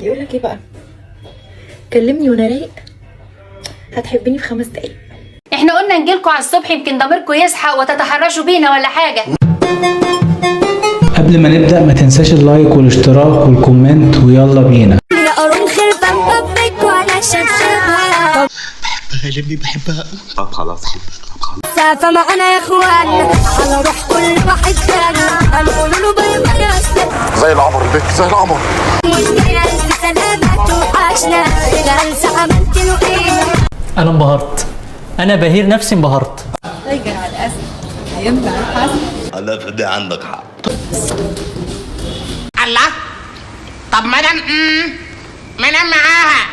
يقول لك ايه بقى؟ كلمني وانا رايق هتحبني في 5 دقايق. احنا قلنا نجيلكوا على الصبح، يمكن ضميركم يصحى وتتحرشوا بينا ولا حاجة. قبل ما نبدأ ما تنساش ال like والاشتراك وال comment، ويلا بينا. طب خلاص طب خلاص. مسافة معنا يا اخوان، على روح كل واحد كان هنقول له bye bye يا اسلام. زي القمر البيت، زي القمر. الف سلامة توحشنا، الهلسة عملت له ايه؟ انا انبهرت، انا بهير نفسي انبهرت. لا في دي عندك حق. الله، طب ما انا ما انا معاها.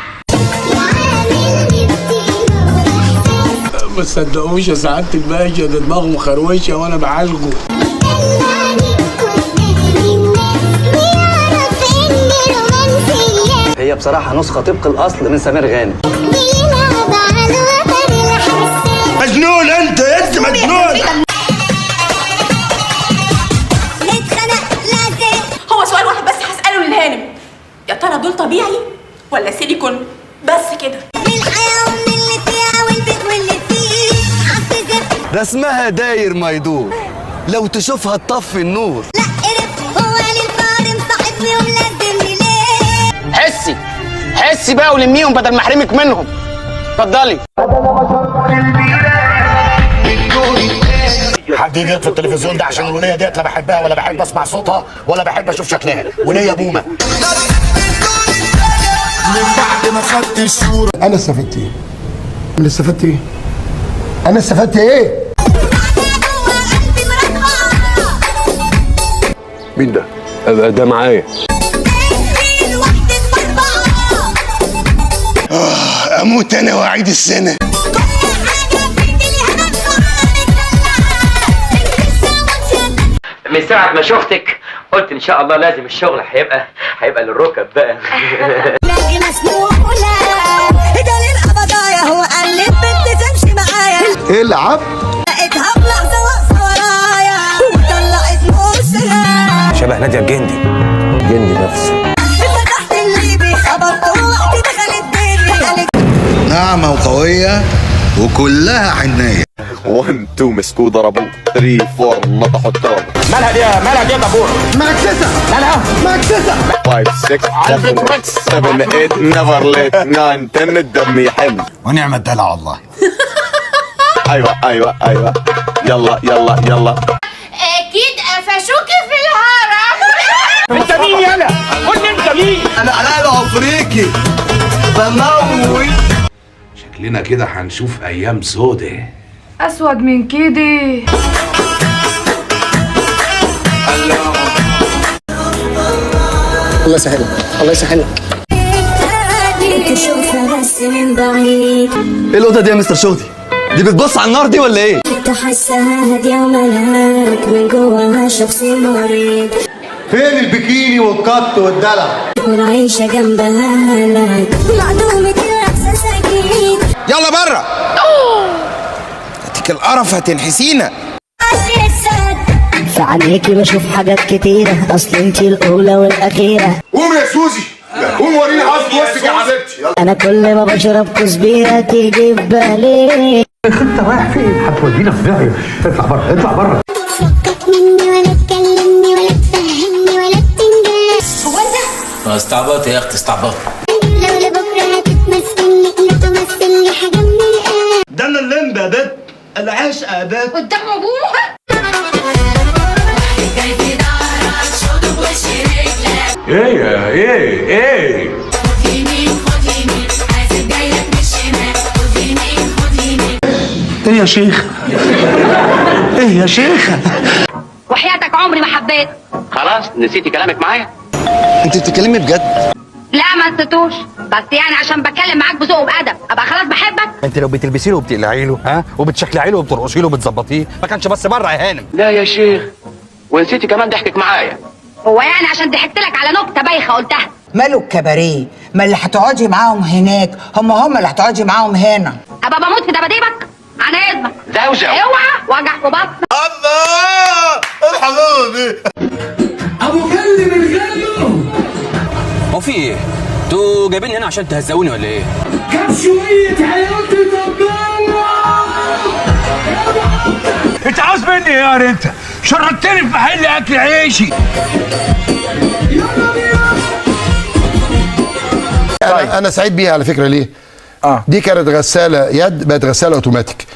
ما تصدقوش يا سعادة الباشا، ده دماغه مخروشه وانا بعالجه. هي بصراحة نسخة طبق الأصل من سمير غانم. مجنون انت، انت مجنون. هو سؤال واحد بس هسأله للهانم، يا ترى دول طبيعي ولا سيليكون؟ بس كده. ده اسمها داير ما يدور، لو تشوفها تطفي النور. حسي حسي بقى ولميهم بدل ما احرمك منهم. اتفضلي. حد يجي في التلفزيون ده عشان الوليه ديت لا بحبها ولا بحب اسمع صوتها ولا بحب اشوف شكلها، وليه بومه. من بعد ما خدت الصورة انا استفدت ايه؟ انا استفدت ايه؟ انا استفدت ايه؟ مين ده؟ ده معايا. اموت انا واعيد السنة. من ساعة ما شفتك قلت ان شاء الله لازم الشغل هيبقى للركب بقى. العب. لقيتها بلحظة واقفة ورايا وطلعت موسها. شبه نادية الجندي، جندي نفسه. فتحت الليبي خبطت وقت دخلت بيتي قالت ناعمة وقوية وكلها حنية. 1 2 مسكوه ضربوه، 3 4 نطحوا التراب. مالها دي؟ مالها دي يا دبور؟ معكسه معكسه. 5 6 7 8 never late، 9 10 الدم يحن. ونعم الدلع والله. ايوه ايوه ايوه، يلا يلا يلا. اكيد قفشوكي في الهرم. انت مين يالا؟ قول لي انت مين؟ أنا علاء الأفريقي بموت. شكلنا كده هنشوف ايام سودة. اسود من كده. الله يسهلك، الله يسهلك. تشوفها بس من بعيد، إيه الأوضة دي يا مستر شغدي؟ دي بتبص على النار دي ولا إيه؟ تحسها هادية وملاك، من جواها شخص مريض. فين البكيني والقط والدلع؟ والعيشة جنبها هلاك، معدومة الإحساس أكيد. يلا بره. هاتيك القرف هتنحسينا. في عينيكي بشوف حاجات كتيرة، أصل انتي الأولى والأخيرة. قوم يا سوزي، قوم وريني قصد وسطك يا حبيبتي. يلا. أنا كل ما بشرب كزبيرة تيجي في بالي. انت رايح فين؟ هتودينا في داهية. اطلع بره، اطلع بره. فكك مني ولا تكلمني ولا تفهمني ولا بتنجان. هو انت استعبطت يا اختي، استعبطت. لو لبكرة هتتمثلني تمثلني حاجة من الآن. ده أنا اللمبي يا بت، العشق يا بت. قدام ابوها. ايه ايه ايه؟ ايه يا شيخ؟ ايه يا شيخ؟ وحياتك عمري ما حبيت. خلاص نسيتي كلامك معايا؟ أنت بتتكلمي بجد؟ لا ما نسيتوش، بس يعني عشان بتكلم معاك بذوق وبأدب ابقى خلاص بحبك. أنت لو بتلبسي له وبتقلعي له، ها؟ وبتشكلعي له وبترقصي له وبتظبطيه، ما كانش بس بره يا هانم. لا يا شيخ، ونسيتي كمان ضحكك معايا. هو يعني عشان ضحكت لك على نكتة بايخة قلتها؟ ماله الكباريه؟ ما اللي هتقعدي معاهم هناك هم اللي هتقعدي معاهم هنا. ابقى بموت في دباديبك على اذنك. زوزو. اوعى وجع في بطنك. الله، الحلاوة دي. ابو كلم الغلو. هو في إيه؟ انتوا جايبيني هنا عشان تهزقوني ولا ايه؟ كم شوية حياتي طبالة. انت عاوز مني ايه يا انت؟ شردتني في محل اكل عيشي. انا سعيد بيها على فكرة. ليه؟ دي كانت غسالة يد، بقت غسالة اوتوماتيك.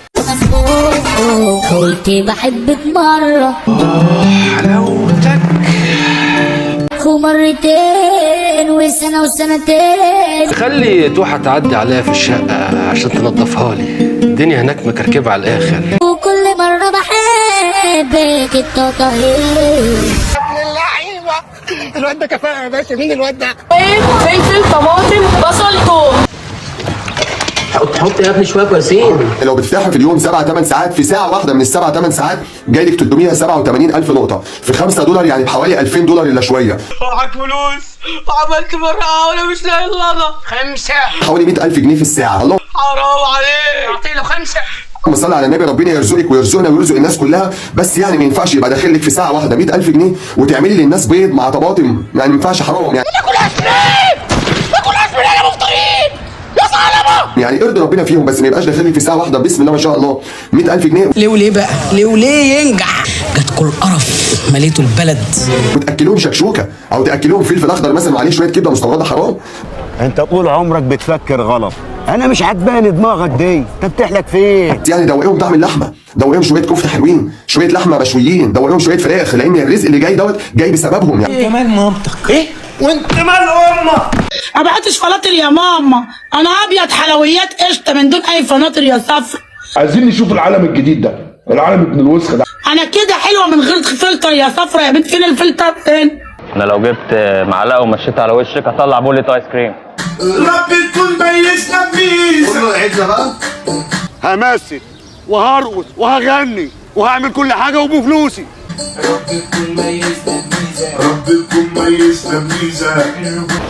قلت بحبك مرة حلاوتك ومرتين وسنة وسنتين. خلي توحة تعدي عليها في الشقة عشان تنظفها لي، الدنيا هناك مكركبة على الآخر. وكل مرة بحبك التطهير. ابن اللعيبة الواد ده كفاءة يا باشا. مين الواد ده؟ فلفل طماطم بصل توم. حط يا ابني شوية كويسين. لو بتفتحها في اليوم 7 8 ساعات، في ساعة واحدة من السبع 8 ساعات جاي لك 387 الف نقطة في $5، يعني بحوالي $2000 الا شوية. معاك فلوس وعملت مرة وانا مش لاقي الا 5، حوالي 100,000 جنيه في الساعة. الله حرام عليك، اعطي له 5. اللهم صل على النبي. ربنا يرزقك ويرزقنا ويرزق الناس كلها، بس يعني ما ينفعش يبقى داخل لك في ساعة واحدة 100,000 جنيه وتعملي للناس بيض مع طماطم، يعني ما ينفعش، حرام يعني. ناكل ايس كريم، ناكل ايس كريم يا مفطرين يا صعلبه. يعني ارضي ربنا فيهم، بس ما يبقاش داخل لك في ساعة واحدة بسم الله ما شاء الله 100,000 جنيه. ليه وليه بقى؟ ليه وليه ينجح؟ جاتكوا القرف مليتوا البلد. وتاكلوهم شكشوكه او تاكلوهم فلفل اخضر مثلا وعليه شوية كبده مستورده، حرام. انت طول عمرك بتفكر غلط، انا مش عجباني دماغك دي، انت بتحلك فين؟ يعني دوقيهم طعم اللحمة، دوقيهم شوية كفته حلوين، شوية لحمه مشويين، دوقيهم شوية فراخ، لان الرزق اللي جاي دوت جاي بسببهم يعني. انت مال مامتك ايه؟ وانت مال امك؟ ما بعتش فلاتر يا ماما، انا ابيض حلويات قشطه من دون اي فناتر يا صفر. عايزين نشوف العالم الجديد ده، العالم ابن الوسخ ده. انا كده حلوة من غير فلتر يا صفرة يا بنت. فين الفلتر فين؟ انا لو جبت معلقه ومشيت على وشك هطلع بولة ايس كريم. ربي تكون ميزنا بيزا. بقى همثل وهرقص وهغني وهعمل كل حاجة وبفلوسي. ربي تكون ميزنا بميزه، ربي تكون ميزنا بميزه.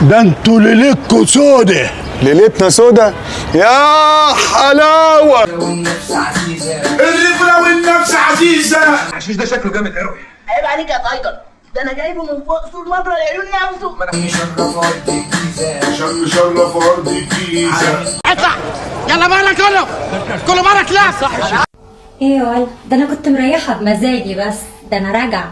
ده انتوا ليلتكوا سودة. ليلتنا سودة يا حلاوة. والنفس عزيزه، الرجله والنفس عزيزه. الحشيش ده شكله جامد قوي. عيب عليك يا تايجر، ده انا جايبه من فوق سور مبرة العيون نفسه. مشرف ارض الجيزة، عشان مشرف ارض الجيزة. اطلع يلا بقى كله كله بارك. لا صح. ايه يا ولا، ده انا كنت مريحه بمزاجي، بس ده انا راجعه.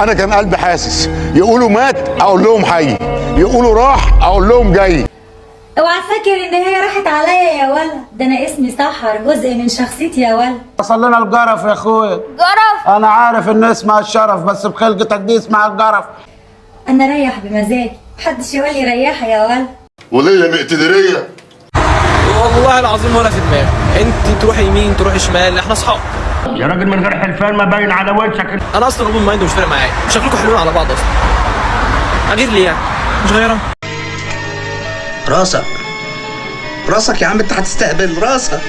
انا كان قلبي حاسس، يقولوا مات اقول لهم حي، يقولوا راح اقول لهم جاي. اوعى فاكر ان هي راحت عليا يا ولا، ده انا اسمي سحر جزء من شخصيتي يا ولا. وصل لنا الجرف يا اخويا. جرف؟ انا عارف ان اسمها الشرف، بس بخلقتك دي اسمها الجرف. انا ريح بمزاجي، محدش يقول لي ريحه يا ولا. وليه مقتدريه؟ والله العظيم ولا في دماغي، انت تروحي يمين تروحي شمال، احنا اصحاب يا راجل من غير حلفان ما باين على وشك. انا اصلا open mind ومش فارق معايا، شكلكم حلوين على بعض اصلا. اغير ليه يعني؟ مش غيره. راسك راسك يا عم، انت هتستقبل راسك.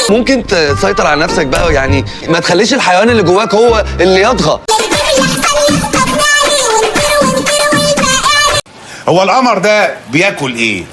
ممكن تسيطر على نفسك بقى، يعني ما تخليش الحيوان اللي جواك هو اللي يطغى. هو القمر ده بياكل ايه؟